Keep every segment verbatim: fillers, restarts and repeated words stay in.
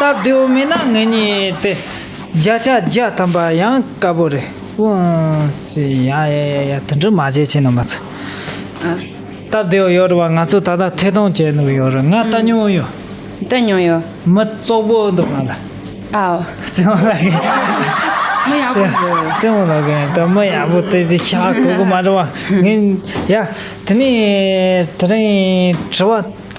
སྟབས་བདེ་བོ་མེད་ན་ངེད་གཉིས་དེ་བརྒྱ་ཆ་བརྒྱ་ཐམ་པ་ཡང་དཀའ་པོ་རེད། ཨོ་ཡ་ཡ་ཡ་ཡ། དེ་འདྲ་མ་བྱེད་བྱས་ན་མ་ཚོ། ཨ། སྟབས་བདེ་བོ་ཡོད་རེད་བ། ང་ཚོ་ད་ལྟ་ཐད་གཏོང་བྱས་ནས་ཡོད་རེད། ང་ལྟ་མྱོང་ཡོད། ལྟ་མྱོང་ཡོད། མི་བཙོག་པོ་འདུག་ང་ལ། ཨའོ། བཙོག་པོ་ལ་གི། མི་ཡག་པོ་འདུག། བཙོག་པོ་ལ་གི་ད་མི་ཡག་པོ་དེ་དེ་ཤ་གོ་གི་མ་རེད་བ། ངས་ཡ། དེ་ནས་དེ་རིང་དྲི་བ་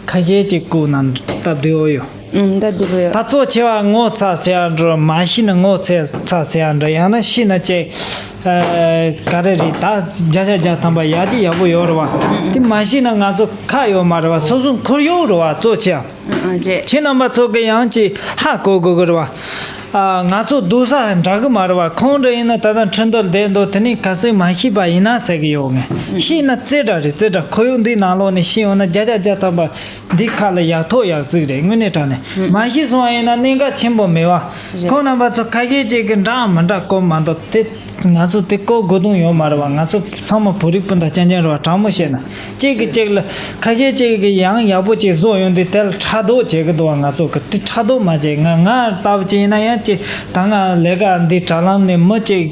ཁ་ཤས་ཅིག་བཀོད་ན་སྟབས་བདེ་བོ་ཡོད། ཨུམ། ད་འདི་བོ་ཡོད། ད་གཙོ་ཆེ་བ་ངོ་ཚ་ཟེར་ཡ་འདྲ། མ་ཤེས་ན་ངོ་ཚ་ཟེར་ཡ་འདྲ། ཡང་ན་ཤེས་ན་ཅིག་ཨ། ག་རེ་རེད། ད་བརྒྱ་ཆ་བརྒྱ་ཐམ་པ་ཡག་གི་ཡག་པོ་ཡོད་རེད་བ། དེ་མ་ཤེས་ན་ང་ཚོ་ཁག་ཡོད་མ་རེད་བ། སོ་སོ་ཁོར་ཡུག་རེད་བ། གཙོ་ཆེ་བ། ཨ་ཨ། རེད། ཁྱེད་རྣམ་པ་ཚོ་གི་ཡང་ཅིག་ཧ་གོ་དགོས་གི་རེད་བ། ཨ། ང་ཚོ་སྡོད་ས་འདྲ་གི་མ་རེད་བ། ཁོང་འདྲ་ཡིན་ན་ད་ལྟ་ཁྲིན་ཏུ་བསྡད་འདུག། དེ་ནས་ག་ཚོད་མ་ཤེས་པ་ཡིན་ན་ཟེར་གི་ཡོད། ངས་ཤེས་ན་རྩེ་འདྲ་རེད། རྩེ་འདྲ། ཁོར་ཡུག་འདིའི་ནང་ལོགས་ནས་ཤེས་ཡོང་ན་བརྒྱ་ཆ་བརྒྱ་ཐམ་པ། འདི་ཁ་ལ་ཡག་ཐོག་ཡག་བརྩེགས་རེད། དངོས་གནས་དྲང་གནས། ཨུ། མ་ཤེས་སོང་བ་ཡིན་ན་གནད་འགག་ཆེན་པོ་མེད་བ། རེད། ཁོང་རྣམ་པ་ཚོ་ཁ་ཤས་ཅིག་གིས་འདྲ་མི་འདྲ་བཀོད་མ་གཏོགས་དེ་ང་ཚོ་དེ་བཀོད་དགོས་དོན་ཡོད་མ་རེད་བ། ང་ཚོ་ཚང་མ་བོད་རིགས་སྤུན་ཟླ་རྐྱང་རྐྱང་རེད་བ། དྲང་མོ་བཤད་ན། གཅིག་གིས་གཅིག་ལ། ཁ་ཤས་ཅིག་གིས་ཡང་ཡག་པོ་ཅིག་བཟོ་ཡོང་དུས་དེ་ལ་ཕྲག་དོག་བྱེད་ཀྱི་འདུག་བ། ང་ཚོ་གིས་དེ་ཕྲག་དོག་མ་བྱེད། ང་ང་ལྟ་བུ་ཅིག་ཡིན་ན་ཡང་ཅིག་ད་ང་ལས་ཀ་འདི་དྲ་ལམ་ནས་མི་ཅིག་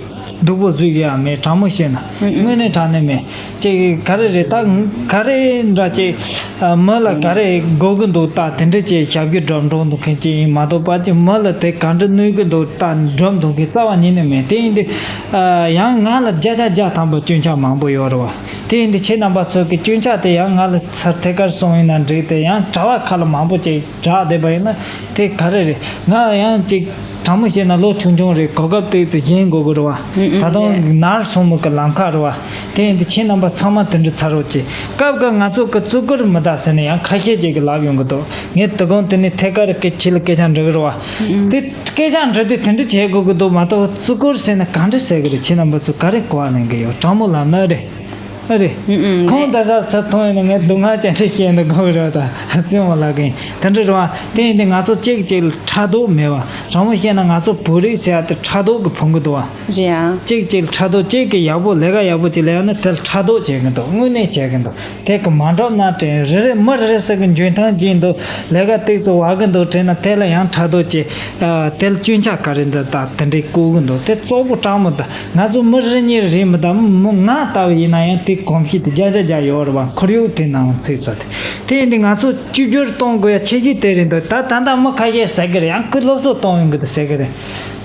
སྡུག་པོ་བཟོས་ཀྱི་ཡང་མེད། དྲང་མོ་བཤད་ན། ཨུ་ཨུ། དངོས་གནས་དྲང་གནས་མེད། ཅིག་ག་རེ་རེད། ད་ག་རེ་འདྲ་ཅིག་ཨ། མི་ལ་ག་རེ་དགོས་ཀྱི་འདུག། ད་དེ་འདྲ་ཅིག་ཞབས་ཀྱི་སྒྲུབ་འགྲོ་འདུག་མཁན་ཅིག་ཡིན་མ་གཏོགས་པ། ཅིག་མི་ལ་དེ་ག་འདྲ་གནོད་ཀྱི་འདུག། ད་སྒྲུབ་འདུག་མཁན་རྩ་བ་ཉིད་ནས་མེད། དེ་ཡིན་དུས་ཨ། ཡང་ང་ལ་བརྒྱ་ཆ་བརྒྱ་ཐམ་པ་སྐྱོན་ཆ་མང་པོ་ཡོད་རེད་བ། དེ་ཡིན་དུས་ཁྱེད་རྣམ་པ་ཚོ་གི་སྐྱོན་ཆ་དེ་ཡང་ང་ལ་ཚུར་ཐད་ཀར་སོང་ཡིན་ན་འགྲིག། དེ་ཡང་དྲ་བ་ཁ་ལ་མང་པོ་ཅིག་བསྒྲགས་བསྡད་པ་ཡིན་ན་དེ་ག་རེ་རེད། ང་ཡང་ཅིག་དྲང་མོ་བཤད་ན་ལོ་ཆུང་ཆུང་རེད། གོ་སྐབས་ཏོག་ཙམ་ཞན་དགོས་ཀྱི་རེད་བ། ཨུ་ཨུ། ད་དུང་ནར་སོན་མི་གི་ལམ་ཁ་རེད་བ། དེ་ཡིན་དུས་ཁྱེད་རྣམ་པ་ཚང་མ་དེ་འདྲ་ཚར་རོགས་གྱིས། སྐབས་འགའ་ང་ཚོ་གི་བརྩི་བཀུར་མི་འདུག་ཟེར་ནས་ཡང་ཁ་ཤས་ཅིག་གིས་ལབ་ཡོང་གི་འདུག། ངས་དེ་གོང་དེ་ནས་ཐད་ཀར་སྐད་ཁྱེད་ལ་སྐད་ཆ་འདྲི་གི་རེད་བ། ཨུ་ཨུ། དེ་སྐད་ཆ་འདྲི་དུས་དེ་འདྲ་བྱེད་དགོས་ཀྱི་འདུག་མ་གཏོགས། བརྩི་བཀུར་ཟེར་ན་ག་འདྲ་ཟེར་གི་རེད། ཁྱེད་རྣམ་པ་ཚོ་ག་རེ་གོ་བ་ལེན་གི་ཡོད། དྲང་མོ་ལབ་ན། རེད། ཨ་རེད། ཨུ་ཨུ། ཁོང་ད་ས་ཚུར་མཐོང་ཡོང་ན་ངས་སྡུག་བསྔལ་ཅན་དེ་བཤད་འདུག་གོ་རེད་ད། བཙན་མོ་ལགས་ཀྱིས་དེ་འདྲ་རེད་བ། དེ་ཡིན་དུས་ང་ཚོ་གཅིག་གཅིག་ལ་ཕྲག་དོག་མེད་བ། དྲང་མོ་བཤད་ན་ང་ཚོ་བོད་རིགས་ཟེར་ཡ་དེ་ཕྲག་དོག་གིས་ཕུང་གི་འདུག་བ། རེད་ཨ། གཅིག་གཅིག་ལ་ཕྲག་དོག། གཅིག་གིས་ཡག་པོ་ལས་ཀ་ཡག་པོ་ཅིག་ལས་ཡོང་ན་དེ་ལ་ཕྲག་དོག་བྱེད་ཀྱི་འདུག། དངོས་གནས་བྱེད་ཀྱི་འདུག། དེ་གི་མ་འགྲུབ་ན་དྲན། རེ་རེ་མི་རེ་རེ་ཟེར་གི་འཇོན་ཐང་ཅན་འདུག། ལས་ཀ་ཏོག་ཙམ་བ་གི་འདུག་དྲན་ན་དེ་ལ་ཡང་ཕྲག་དོག་བྱེད། ཨ། དེ་ལ་སྐྱོན་ཆ་ག་རེ་འདུག་ད་དེ་འདྲའི་བཀོད་གི་འདུག། དེ་གཙོ་བོ་དྲང་མོ་ད། ང་ཚོ་མི་རེ་གཉིས་རེད་མི་གདའ། མི་ང་ལྟ་བུ་ཡིན་ན་ཡང་དེ་གོམས་གཤིས་དེ་བརྒྱ་ཆ་བརྒྱ་ཡོད་རེད་བ། ཁོར་ཡུག་དེ་ནང་ཚུད་ཚོད་དེ། དེ་ཡིན་དུས་ང་ཚོ་བཅོས་བསྒྱུར་གཏོང་དགོས་ཡ་ཆེ་ཤོས་དེ་རེད་འདུག། ད་ད་ལྟ་མི་ཁ་ཤས་ཟེར་གི་རེད། ཡང་ཁོས་སློབ་གསོ་གཏོང་ཡོང་གི་འདུག་ཟེར་གི་རེད།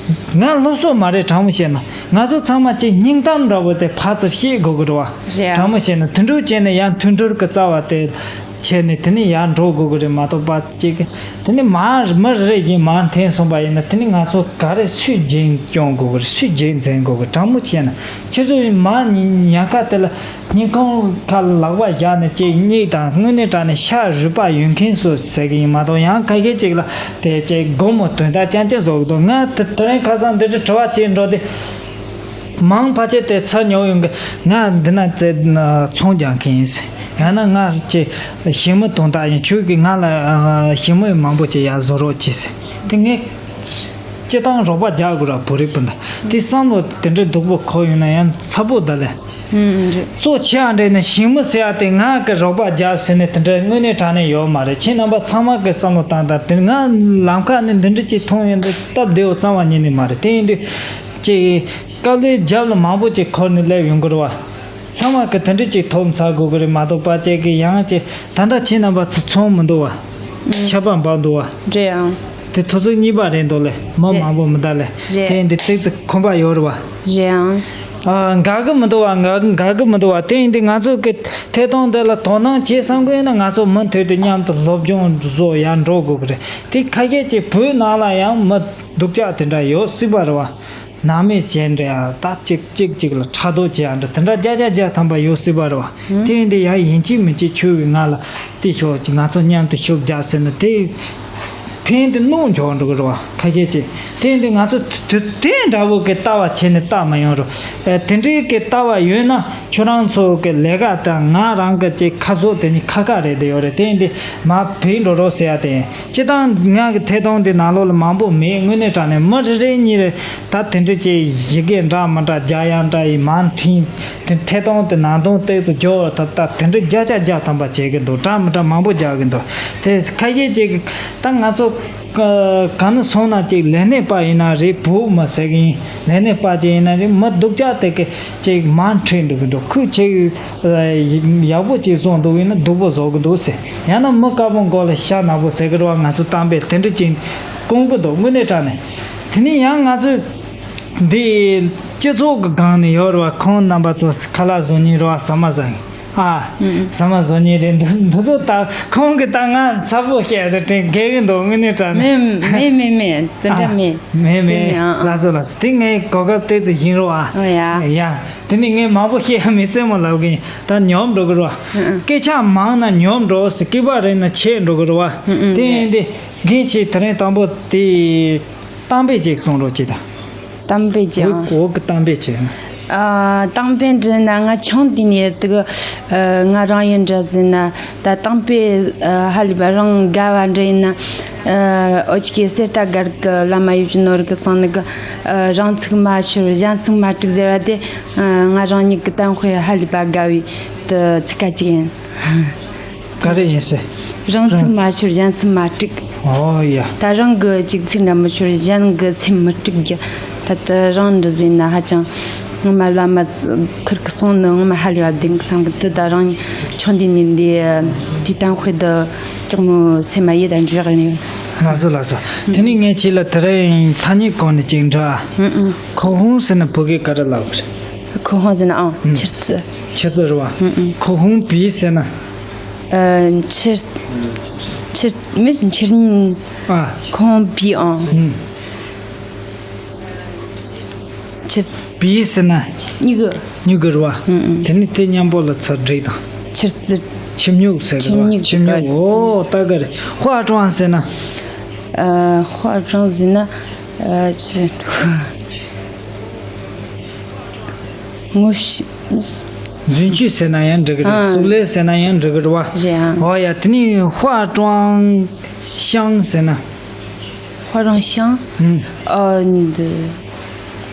ང་སློབ་གསོ་མ་རེད། དྲང་མོ་བཤད་ན་ང་ཚོ་ཚང་མ་ཅིག་སྙིང་གཏམ་འདྲ་བོ་དེ་ཕར་ཚུར་བཤད་དགོས་གི་རེད་བ། རེད་ཨ། དྲང་མོ་བཤད་ན་དུད་འགྲོ་བྱས་ནས་ཡང་དུད་འགྲོར་གི་རྩ་བ་དེ་བྱས་ནས་དེ་ནས་ཡར་འགྲོ་དགོས་གི་རེད་མ་གཏོགས་པ། ཅིག་དེ་ནས་མ་མི་རེ་རེ་བཞིན་མར་འཐེན་སོང་པ་ཡིན་ན། དེ་ནས་ང་ཚོ་ག་རེ་སུས་རྒྱན་སྐྱོང་དགོས་གི་རེད། སུས་རྒྱན་འཛིན་དགོས་གི། དྲང་མོ་བཤད་ན་ཁྱེད་ཚོ་མར་ཉལ་ཁ་དེ་ལ་སྙིང་ཁོང་ཁ་ལ་ལག་པ་བཞག་ནས་ཅིག་སྙིང་དང་། དངོས་གནས་དྲང་གནས་ཤ་རུས་པ་ཡོད་མཁན་ཚོ་ཟེར་གི་ཡིན་མ་གཏོགས། ཡང་ཁ་ཤས་ཅིག་ལ་དེ་ཅིག་སྒོར་མོ་དོན་དག་རྐྱང་རྐྱང་བཟོ་གི་འདུག། ང་དེ་དེ་རིང་ཁ་སང་འདི་འདྲ་དྲི་བ་བྱེད་འགྲོ་དུས། མང་ཕལ་ཆེར་དེ་ཚུར་ཉོ་ཡོང་གི། ང་འདི་ན་ཙེ་ཚོང་རྒྱག་མཁན་ཡིན་ཟེར། ཡང་ན་ང་ཅེ་ཞི་མོ་དོན་དག་ཡིན། ཁྱོད་ཀྱིས་ང་ལ་ཨ་ཞི་མོ་མང་པོ་ཅིག་ཡར་བཟོ་རོགས་གྱིས་ཟེར། དེ་ངས་སྤྱིར་བཏང་རོགས་པ་རྒྱག་དགོས་ར། བོད་རིགས་སྤུན་ཟླ་དེ་བསམ་བློ་དེ་འདྲའི་སྡུག་པོ་འཁོར་ཡོང་ན་ཡང་ཚ་པོ་ད་ལས། ཨུམ། རེད། གཙོ་ཆེ་བ་འདྲ་ནི་ཞི་མོ་ཟེར་ཡ་དེ་ང་གི་རོགས་པ་རྒྱག་ཟེར་ནས་དེ་འདྲ་དངོས་གནས་དྲང་གནས་ཡོད་མ་རེད། ཁྱེད་རྣམ་པ་ཚང་མ་གི་བསམ་བློ་བཏང་དང་། དེ་ང་ལམ་ཁ་ནས་འདི་འདྲ་ཅིག་མཐོང་ཡོང་དུས་སྟབས་བདེ་བོ་རྩ་བ་ཉིད་ནས་མ་རེད། དེ་ཡིན་དུས་ཅིག་དཀའ་ལས་རྒྱབ་ལ་མང་པོ་ཅིག་འཁོར་ནས་སླེབས་ཡོང་གི་རེད་བ། ཚང་མ་གི་དེ་འདྲ་ཅིག་ཐོབ་ཚར་དགོས་གི་རེད་མ་གཏོགས་པ། ཅིག་གི་ཡང་ཅིག་ད་ལྟ་ཁྱེད་རྣམ་པ་ཚོ་ཚོང་མི་འདུག་བ། ཨུམ། ཆར་པ་འབབ་འདུག་བ། རེད་ཨང་། དེ་དུས་ཚོད་གཉིས་པ་རེད་འདུག་ལེ། མི་རེད། མང་པོ་མི་འདུག་ལེ། རེད། དེ་ཡིན་དུས་ཏོག་ཙམ་ཁོམ་པ་ཡོད་རེད་བ། རེད་ཨང་། ཨ། འགག་གི་མི་འདུག་བ། འགག་འགག་གི་མི་འདུག་བ། དེ་ཡིན་དུས་ང་ཚོ་གི་ཐད་གཏོང་འདི་ལ་དོ་སྣང་བྱེད་བསམ་གི་ཡོད་ན། ང་ཚོ་མུ་མཐུད་དུ་མཉམ་དུ་སློབ་སྦྱོང་བཟོ་ཡར་འགྲོ་དགོས་གི་རེད། དེ་ཁ་ཤས་ཀྱིས་བོད་ནང་ལ་ཡང་མི་སྡུག་ཅག་དེ་འདྲ་ཡོད་སྲིད་པ་རེད་བ། ནང་མི་བྱས་འདྲ་ཡ་ད་གཅིག་གཅིག་གཅིག་ལ་ཕྲག་དོག་བྱེད་ཡ་འདྲ་དེ་འདྲ་བརྒྱ་ཆ་བརྒྱ་ཐམ་པ་ཡོད་སྲིད་པ་རེད་བ། ཨང་། དེ་ཡིན་དུས་ཡ་ཡིན་གཅིག་མིན་གཅིག་ཁྱོད་ཀྱིས་ང་ལ་དེ་ཤོག་ཅིག། ང་ཚོ་མཉམ་དུ་ཤུགས་རྒྱག་ཟེར་ན་དེ་ཕན་དེ་རྣོ་འཇོག་འགྲོ་གི་རེད་བ། ཁ་ཤས་ཀྱིས་དེ་ཡིན་དུས་ང་ཚོ་དེ་དེ་འདྲ་བོ་གི་ལྟ་བ་བྱས་ནས་ལྟ་མ་ཡོང་རུང་། ཨེ། དེ་འདྲའི་གི་ལྟ་བ་ཡོད་ན་ཁྱོད་རང་ཚོ་གི་ལས་ཀ་དང་ང་རང་གི་ཅིག་ཁ་ཕྱོགས་དེ་ནི་ཁ་ཁ་རེད་དེ་ཡོད་རེད། དེ་ཡིན་དུས་མར་བུད་འགྲོ་རོགས་ཟེར་ཡ་དེ་ཡིན། སྤྱིར་བཏང་ང་གི་ཐད་གཏོང་འདི་ནང་ལོགས་ལ་མང་པོ་མེད། དངོས་གནས་དྲང་གནས་མི་རེ་རེ་གཉིས་རེ་ད་དེ་འདྲ་ཅིག་ཡི་གེ་འདྲ་མི་འདྲ་རྒྱག་ཡ་འདྲ་ཡི་མར་འཐེན། དེ་ཐད་གཏོང་དེ་ནང་དོན་ཏོག་ཙམ་འཇོག་ཐབས་ད་དེ་འདྲ་བརྒྱ་ཆ་བརྒྱ་ཐམ་པ་བྱེད་ཀྱི་འདུག། འདྲ་མི་འདྲ་མང་པོ་རྒྱག་གི་འདུག། དེ་ཁ་ཤས་ཅིག་གིས་ད་ང་ཚོ་ ག་ག་ནས་སོང་ན་ཅིག་ལས་སྣེ་པ་ཡིན་ན་རེད། བུ་མ་ཟེར་གི་ཡིན། ལས་སྣེ་པ་ཅིག་ཡིན་ན་རེད། མི་སྡུག་ཅག་དེ་གི་ཅིག་མ་འཁྲིད་འགྲོ་གི་འགྲོ། ཁོས་ཅིག་ཡག་པོ་ཅིག་བཟོ་འགྲོ་གི་ཡིན་ན་སྡུག་པོ་བཟོ་གི་འདུག་ཟེར། ཡང་ན་མི་དཀར་པོ་མགོ་ལ་ཤ་ནག་པོ་ཟེར་གི་རེད་བ། ང་ཚོ་གཏམ་དཔེ་དེ་འདྲ་ཅིག་གོ་གི་འདུག་དངོས་གནས་དྲང་གནས། དེ་ནས་ཡང་ང་ཚོས་འདི་སྤྱི་ཚོགས་ཀྱི་སྒང་ནས་ཡོད་རེད་བ། ཁོང་རྣམ་པ་ཚོ་ཁ་ལག་བཟོ་མཁན་རེད་བ། ཟ་མ་ཟ་མཁན། ཨ། ཨུ་ཨུ། ཟ་མ་བཟོ་མཁན་རེད། འདི་འདི་ཚོ་ད་ཁོང་གིས་ད་ང་གསལ་པོ་བཤད་དེ་དྲན་དགའ་གི་འདུག་དངོས་གནས་དྲང་གནས། མེད་མེད་མེད་མེད། དེ་འདྲ་ཨ། མེད། མེད་མེད། དེ་མེད། ཨ་ཨ། ལགས་སོ་ལགས་སོ། དེ་ངས་གོ་སྐབས་ཏོག་ཙམ་བྱིན་རོགས་ཨ། ཨོ་ཡ། ཡ། དེ་ནི་ངས་མང་པོ་བཤད་ཡ་མེད། རྩེད་མོ་ལབ་གིན་ད་ཉོབ་འགྲོ་གི་རེད་བ། ཨུ་ཨུ། སྐད་ཆ་མང་ན་ཉོབ་འགྲོ་ཟེར། སྐད་པ་རིང་ན་ཆད་འགྲོ་གི་རེད་བ། ཨུ་ཨུ། དེ་ཡིན་དེ་ངས་ཁྱེད་དེ་རིང་དང་པོ་དེ་གཏམ་དཔེ་ཅིག་གསུང་རོགས་བྱེད་དང་། གཏམ་དཔེ་ཅིག་ཨང་། འོ་འོ་གི་གཏམ་དཔེ་ཅིག་ཨ། གཏམ་དཔེ་འདྲི་ན་ང་ཆུང་དུས་ནས་དེ་གི་ཨ། ང་རང་ཡིན་འདྲ་ཟེར་ན་ད་གཏམ་དཔེ་ཨ། ཧ་ལས་པ་རང་དགའ་བ་འདྲ་ཡིན་ན། ཨ། ཨོ་ཅི་གེ་གསེར་རྟ་སྒར་གི་བླ་མ་ཡིད་བཞིན་ནོར་བུ་གསུངས་ནི་གི། ཨ། རང་ཚིག་མ་ཤོར་གཞན་ཚིག་མ་དཀྲུག་ཟེར་བ་དེ། ཨ། ང་རང་ཉིད་ཀྱི་གཏམ་དཔེ་ཧ་ལས་པ་དགའ་བའི་དེ་ཚིག་ཀ་ཅིག་ཡིན། ག་རེ་ཡིན་ཟེར། རང་ཚིག་མ་ཤོར་གཞན་སེམས་མ་དཀྲུག་ཨོ་ཡ། ད་རང་གི་གཅིག་ཚིག་འདྲ་མི་ཤོར་གཞན་གི་སེམས་མི་དཀྲུག་རྒྱུ། ད་ལྟ་རང་འདྲ་ཟིན་ན་ཧ་ཅང་ངོ་མ་བླ་མ་ཁིར་གི་གསུང་ནི་ངོ་མ་ཧ་ལས་པ་བདེན་གི་བསམ་གི། དེ་ད་རང་ཆུང་དུས་ནས་འདི་དེ་གཏམ་དཔེ་འདི་སྐྱག་མོ་སེམས་མ་ཡིད་དང་འཇོག་ནས། ལགས་སོ་ལགས་སོ། དེ་ནས་ངས་ཁྱེད་ལ་དེ་རིང་ཐ་སྙད་གོང་ནས་ཅིག་འདྲི་ཨ། ཨུ་ཨུ། ཁོ་ཧུང་ཟེར་ན་བོད་སྐད་ག་རེ་ལབ་དགོས་རེད། ཁོ་ཧུང་ཟེར་ན་ཨང་། ཨུ། ཆུ་རྩི། ཆུ་རྩི་རེད་བ། ཨུ་ཨུ། ཁོ་ཧུང་བི་ཟེར་ན། ཨ། ཆུ། ཆུ། མིས་ཆུ། ཨ། ཁོང་བི་ཨང་། ཨུ། ཆུ། བི་ཟེར་ན། སྨྱུ་གུ། སྨྱུ་གུ་རེད་བ། ཨུ་ཨུ། དེ་ནི་དེ་མཉམ་པོ་ལ་ཚུར་བསྒྲིགས་དང་། ཆུ་རྩི། ཆུ་སྨྱུག་ཟེར་གི་རེད་བ། ཆུ་སྨྱུག་ཆུ་སྨྱུག་ཟེར་གི་རེད། ཨོ་ད་ག་རེད། ཧྭ་ཀྲང་ཟེར་ན། ཨ། ཧྭ་ཀྲང་ཟེར་ན། ཨ། ཆུ། ངོ་ཤེས། རྫུན་ཆུ་ཟེར་ན་ཡང་འགྲིག་གི་རེད། ཨ། སུག་ལེ་ཟེར་ན་ཡང་འགྲིག་གི་རེད་བ། རེད་ཨ། ཨོ་ཡ། དེ་ནི་ཧྭ་ཀྲང་ཤང་ཟེར་ན། ཧྭ་ཀྲང་ཤང་། ཨུམ། ཨ། འདི།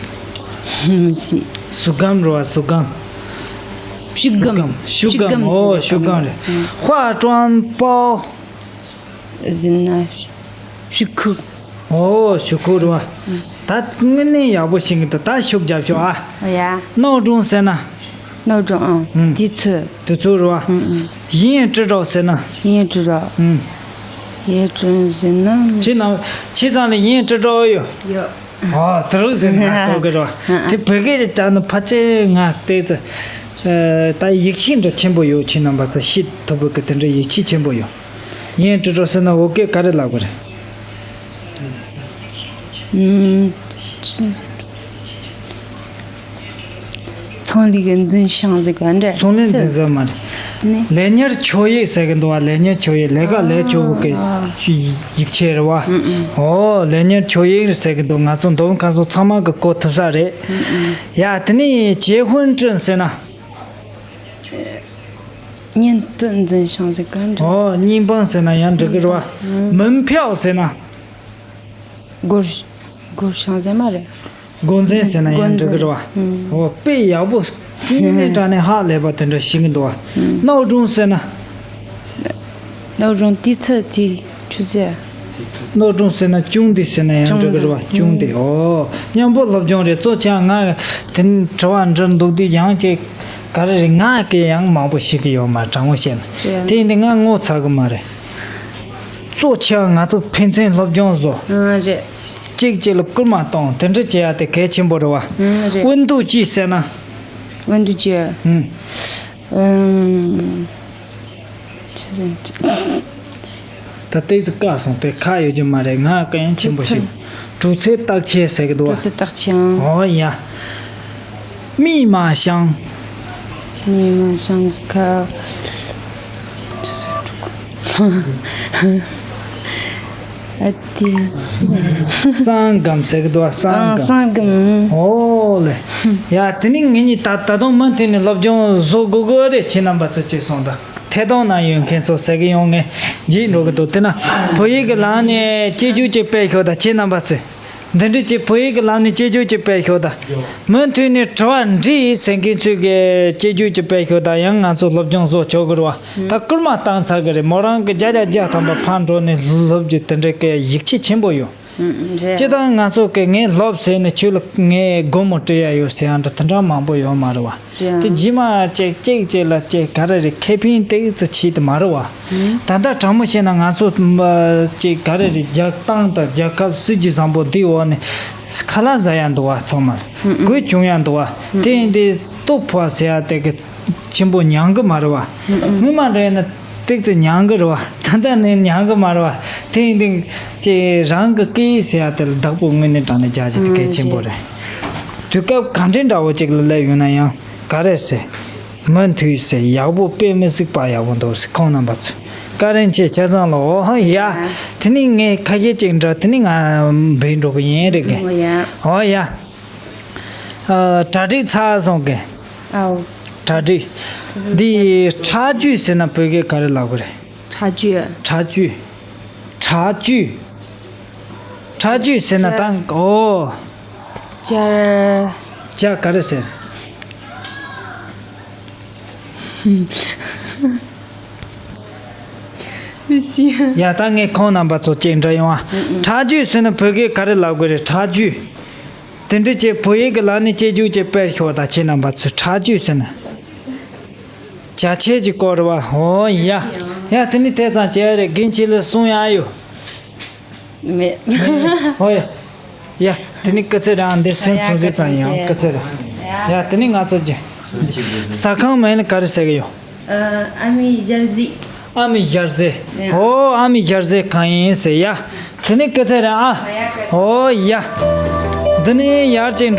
མི་ཤེས། ཟུར་སྒམ་རེད་བ། ཟུར་སྒམ། ཤུག་སྒམ། ཤུག་སྒམ། ཤུག་སྒམ། ཨོ་ཤུག་སྒམ་རེད། ཨུམ། ཧྭ་ཀྲང་པའོ། ཟེར་ན། ཤུག་ཁུག་ཨོ་ཤུག་ཁུག་རེད་བ། ཨུམ། ད་དངོས་གནས་ཡག་པོ་ཤེས་ཀྱི་འདུག་ད་ཤུགས་རྒྱབ་ཤོག་ཨ། ཡ། རྣོ་སྒྲུང་ཟེར་ན། རྣོ་སྒྲུང་ཨང་། ཨུམ། དུས་ཚོད། དུས་ཚོད་རེད་བ། ཨུམ་ཨུམ། ཡིན་ཡིན་ཀྲི་ཀྲོག་ཟེར་ན། ཡིན་ཡིན་ཀྲི་ཀྲོག་ཨུམ། ཡིན་ཀྲི་ཟེར་ན། ཁྱེད་རྣམས་ཁྱེད་ཚང་ལ་ཡིན་ཡིན་ཀྲི་ཀྲོག་ཡོད། ཡོད། ཨོ་དེ་རུ་ཟེར་ན་ལྟོགས་ཀྱི་རེད་བ། ཨ་ཨ། དེ་བོད་སྐད་དྲ་ནི་ཕལ་ཆེར་ང་བལྟས་ཚེ། ཨ། ད་ཡིག་ཆ་འདྲ་ཆེན་པོ་ཡོད། ཁྱེད་རྣམ་པ་ཚོ་ཤེས་ཐུབ་པའི་གི་དེ་འདྲ་ཡིག་ཆ་ཆེན་པོ་ཡོད། ཡིན་ཀྲི་ཀྲོག་ཟེར་ན་བོད་སྐད་ག་རེ་ལབ་དགོས་རེད། ཨུམ། ཚོང་ལས་ཀྱི་འཛིན་ཤང་ཟེར་ག་འདྲ། ཚོང་ལས་འཛིན་ཟེར་མ་རེད། ནི། ལས་གཉེར་ཆོད་ཡིག་ཟེར་གི་འདུག་བ། ལས་གཉེར་ཆོད་ཡིག་ལས་ཀ་ལས་ཆོག་གི་ཨ། ཡིག་ཆ་རེད་བ། ཨུམ་ཨུམ། ཨོ་ལས་གཉེར་ཆོད་ཡིག་ཟེར་གི་འདུག་ང་ཚོ་མདོ་དབུས་ཁམས་གསུམ་ཚང་མ་གི་གོ་ཐུབ་ས་རེད། ཨུམ་ཨུམ། ཡ་དེ་ནས་结婚证ཟེར་ན། 年度འཛིན་ཤང་ཟེར་ག་འདྲ། ཨོ་གཉིས་འབངས་ཟེར་ན་ཡང་འགྲིག་གི་རེད་བ། 门票ཟེར་ན། སྒོར་སྒོར་ཤང་ཟེར་མ་རེད། སྒོར་འཛིན་ཟེར་ན་ཡང་འགྲིག་གི་རེད་བ། ཨོ་དཔེ་ཡག་པོ། དངོས་གནས་དྲང་གནས་ཧ་ལས་པ་དེ་འདྲ་ཤེས་ཀྱི་འདུག་བ། 闹钟ཟེར་ན། 闹钟དུས་ཚོད་དེ་ཆུ་ཚོད། 闹钟ཟེར་ན་ཅུང་དེ་ཟེར་ན་ཡང་འགྲིག་གི་རེད་བ། ཅུང་དེ། ཨོ་མཉམ་པོ་སློབ་སྦྱོང་རེད། གཙོ་ཆེ་ང་དེ་དྲི་བ་འདྲི་འདུག་དུས་ཡང་ཅིག་ག་རེ་རེད། ང་སྐད་ཡང་མང་པོ་ཤེས་ཀྱི་ཡོད་མ་རེད། དྲང་པོ་བཤད་ན། དེ་ཡིན་དུས་ང་ངོ་ཚ་གི་མ་རེད། གཙོ་ཆེ་ང་ཚོ་ཕན་ཚུན་སློབ་སྦྱོང་བཟོ། ཨང་རེད། གཅིག་གཅིག་ལ་སྐུལ་མ་གཏོང་དེ་འདྲ་བྱེད་ཡ་དེ་གལ་ཆེན་པོ་རེད་བ། ཨང་རེད། 温度计ཟེར་ན། 温度计ཨང་ཆི་ཟེར། ད་ལྟའི་ཚིག་བཀག་སོང་། དེ་ཁ་ཡོད་རྒྱུ་མ་རེད། ང་ག་ཡང་ཆེན་པོ་ཞིག 注册ལྟག་ཆས་ཟེར་གི་འདུག་བ། 注册ལྟག་ཆས་ཨང་། ཨོ་ཡ། 密码箱། 密码箱ཟེར་ག་ཨ་ཏི། སང་སྒམ་ཟེར་གི་འདུག་བ། སང་ཨང་སྒམ། སང་སྒམ། ཨོ་ལེ། ཡ་དེ་ནི་ངེད་གཉིས་ད་ད་དུང་མུ་མཐུད་ནས་སློབ་སྦྱོང་བཟོ་དགོས་དགོས་རེད། ཁྱེད་རྣམ་པ་ཚོ་ཅིག་སོང་ད། ཐད་གཏོང་ནང་ཡོད་མཁན་ཚོ་ཟེར་གི་ཡོང་ངས་འཇིགས་འགྲོ་གི་འདུག་དེ་ན་བོད་ཡིག་གི་ལམ་ནས་སྐྱིད་རྒྱུ་ཅིག་སྤེལ་ཤོག་ད་ཁྱེད་རྣམ་པ་ཚོས། འདི་འདྲ་ཅིག་བོད་ཡིག་གི་ལམ་ནས་དཔྱད་བརྗོད་ཅིག་སྤེལ་ཤོག་ད། མུ་མཐུད་ནས་དྲི་བ་འདྲི་ཟེར་མཁན་ཚོས་གི་དཔྱད་བརྗོད་ཅིག་སྤེལ་ཤོག་ད། ཡང་ང་ཚོ་སློབ་སྦྱོང་བཟོ་ཆོག་གི་རེད་བ། ད་སྐུལ་མ་བཏང་ཚར་གི་རེད། མོ་རང་གི་བརྒྱ་ཆ་བརྒྱ་ཐམ་པ་ཕར་འགྲོ་ནས་སློབ་རྒྱུ་དེ་འདྲ་གི་ཡིད་ཆེས་ཆེན་པོ་ཡོད། ཨུམ། རེད། སྤྱིར་བཏང་ང་ཚོ་གི་ངས་སློབ་ཟེར་ནས་ཁྱོད་ལ་ངས་སྒོར་མོ་སྤྲད་ཡ་ཡོད་ཟེར་ཡ་འདྲ་དེ་འདྲ་མང་པོ་ཡོད་མ་རེད་བ། རེད། དེ་རྗེས་མ་ཅིག་ཅིག་ཅིག་ལ་ཅིག་ག་རེ་རེད། ཁེ་ཕན་ཏོག་ཙམ་ཆེད་དུ་མ་རེད་བ། ཨུམ། ད་ལྟ་དྲང་མོ་བཤད་ན་ང་ཚོ་མ་ཅིག་ག་རེ་རེད། རྒྱལ་ཏང་དང་རྒྱལ་ཁབ་སྲིད་ཇུས་བཟང་པོ་འདིའི་འོག་ནས་ཁ་ལག་ཟ་ཡ་འདུག་བ། ཚང་མ་ལ་ཨུམ། གོས་གྱོན་ཡ་འདུག་བ། ཨུམ། དེ་ཡིན་དུས་ལྟོ་ཕོག་ཟེར་ཡ་དེ་གི་ཆེན་པོ་མྱང་གི་མ་རེད་བ། ཨུམ། སྔོན་མ་འདྲ་ཡིན་ན་ཏོག་ཙམ་མྱང་གི་རེད་བ། ད་ལྟ་ནི་མྱང་གི་མ་རེད་བ། དེ་ཡིན་དུས་ཅིག་རང་གི་སྐད་ཡིག་ཟེར་ཡ་དེ་ལ་བདག་པོ་དངོས་གནས་དྲང་གནས་རྒྱག་རྒྱུ་དེ་གལ་ཆེན་པོ་རེད། དུས་སྐབས་ག་འདྲའི་འདྲ་བོ་ཅིག་ལ་སླེབས་ཡོད་ན་ཡང་ག་རེ་ཟེར། མུ་མཐུད་ཟེར། ཡག་པོ་དཔེ་མི་སྲིད་པ་ཡག་པོ་འདུག་ཟེར། ཁོང་རྣམ་པ་ཚོ། བཀའ་དྲིན་ཆེ། ཆ་ཚང་ལ། འོ་ཡ། དེ་ནི་ངས་ཁ་ཤས་ཅིག་འདྲ་དེ་ནི་ང་འབུལ་འགྲོ་གི་ཡིན། རེད་གི། འོ་ཡ། འོ་ཡ། ཨ། གྲ་སྒྲིག་ཚར་སོང་གི། ཨའོ། གྲ་སྒྲིག། འདི་ཁྲག་རྒྱུད་ཟེར་ན་བོད་སྐད་ག་རེ་ལབ་གི་རེད། ཁྲག་རྒྱུད། ཁྲག་རྒྱུད། ཁྲག་རྒྱུད། ཁྲག་རྒྱུད་ཟེར་ན་ད། འོ། ཇ། ཇ་ག་རེ་ཟེར། ཡ། ད་ངས་ཁོང་རྣམ་པ་ཚོ་ཅིག་འདྲི་ཡོང་ཨ། ཁྲག་རྒྱུད་ཟེར་ན་བོད་སྐད་ག་རེ་ལབ་དགོས་རེད། ཁྲག་རྒྱུད། དེ་འདྲ་ཅིག་བོད་ཡིག་གི་ལམ་ནས་དཔྱད་བརྗོད་ཅིག་སྤེལ་ཤོག་ད། ཁྱེད་རྣམ་པ་ཚོས་ཁྲག་རྒྱུད་ཟེར་ན། ཇ་ཆས་ཀྱི་སྐོར་རེད་བ། འོ་ཡ། ཡ། དེ་ནི་དེ་ཙམ་བྱས་རེད། རྒན་ཁྱེད་ལ་གསུང་ཡ་ཡོད། མེད། འོ་ཡ། ཡ། དེ་ནི་སྐུ་ཚེ་རིང་། འདི་སེམས་ཡ། ཚོང་ཟིག་ཙམ་ཡང་། སྐུ་ཚེ་རིང་། ཡ། དེ་ནི་ང་ཚོ་གི་ཟ་ཁང་མིང་ལ་ག་རེ་ཟེར་གི་ཡོད། ཨ་མའི་ཞལ་ཟས། ཨ་མའི་ཞལ་ཟས། ཡ། འོ། ཨ་མའི་ཞལ་ཟས་གང་ཡིན་ཟེར་ཡ། དེ་ནི་སྐུ་ཚེ་རིང་ཨ། ཡ། འོ་ཡ། འདི་ནི་ཡར་ཅིག